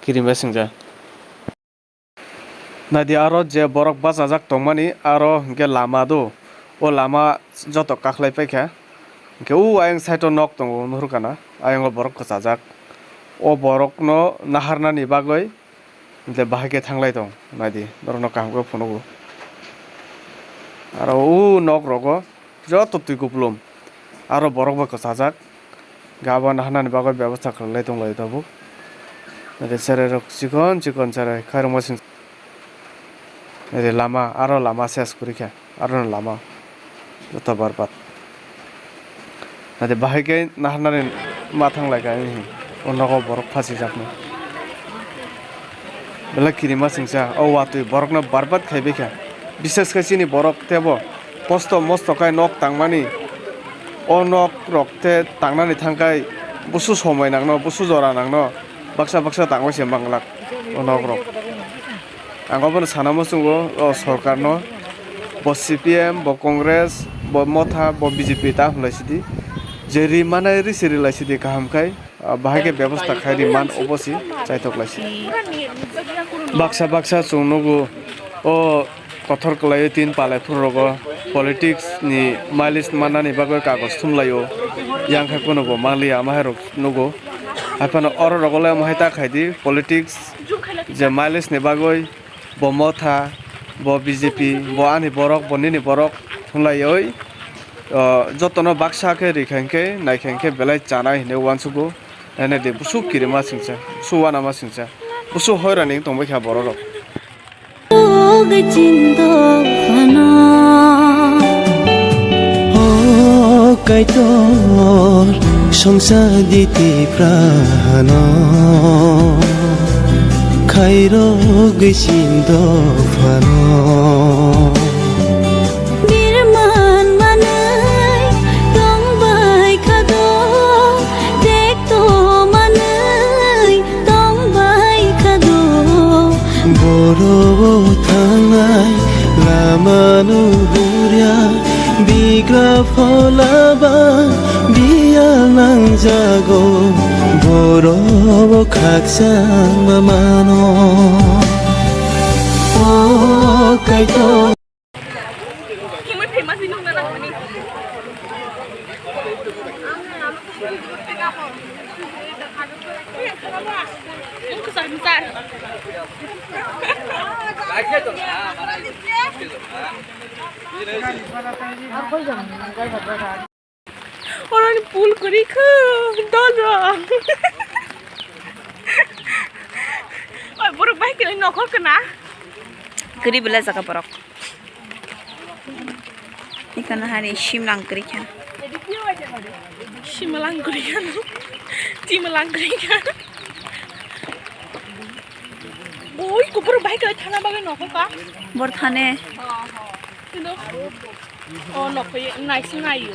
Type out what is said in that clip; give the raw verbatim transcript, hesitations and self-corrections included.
kirima singja. Naidi aro je borok bachajak tongmani aro hinkhe lama do, o lama joto kakhlai paikha. Hinkhe o ayang side o nok tongo, nuhur kana, ayang o borok kwchajak. O borokno naharnani bagwi je bahai khe thanglai tong, naidi norokno kaham khe phunugo. Aro o nok rogo joto twi kupulum, aro borok bo kwchajak. Gabon hanani bagwi bebosta khlai tong lai tabuk. Naidi cherai rok chikon chikon cherai khairokma sing. Naidi lama, aro lama ses kwrwi kha, aro no lama joto barbat. Naidi bahai khe naharnani ma thang lai kha, o nogo borok phasi jakno. Belai kirima singcha, o watwi borokno barbat khai baikha. Bises khai chini borok tebo posto mosto khai nok tangmani. O nok rok te tangnani thangkhai busu somoi nangno, busu jora nangno, baksa baksa tangwi se manglak o nok rok. Ang obono sana muchungo o sorkarno, bo C P M, bo Congress, bo Motha, bo B J P ta hwnlai sidi. Je ri manai ri se ri lai sidi kaham khai. Ah, bahai khe bebosta khai di man obo si chaitok lai si. Baksa baksa chwng nugo o kothor kwlaiwi tin palai phuru rogo politics ni mileage mannani bagwi kagoj thumlaio, yang khe kunugo manliya ama hai rok nugo. Haiphano oro rogo le omo hai ta khai di politics je mileage ni bagwi. Bo Motha, bo B J P, bo ani borok, bo nini borok hwnlaioi, o, jotono baksa khe rikha hinkhe, naikha hinkhe belai chanai hinwi uansugo, nainai de busuk kirima singcha, busuk uanama singcha, busuk hoirani wng tongbaikha borok rok. O Kaitor, songsa di Tiprano, khairogwi sin dophano. Birman manwi tongbai khado, tekto manwi tongbai khado. Boro thangnai lamano hurya, bigra pholaba biya nangjago. Boro khakchangma mano. O Kaitor. Oroni pul kwrwi khe dol rok. Oi, borok bai kwlai nokhor kana. Kwrwi belai jaga borok. Ikhana hani simlang kwrwi kha. Simlang kwrwi kha. Simlang kwrwi kha. Boi, borok bai kwlai thana bagwi nokhor ka. Bor thane. Oho. Tino. O nokho naising naio.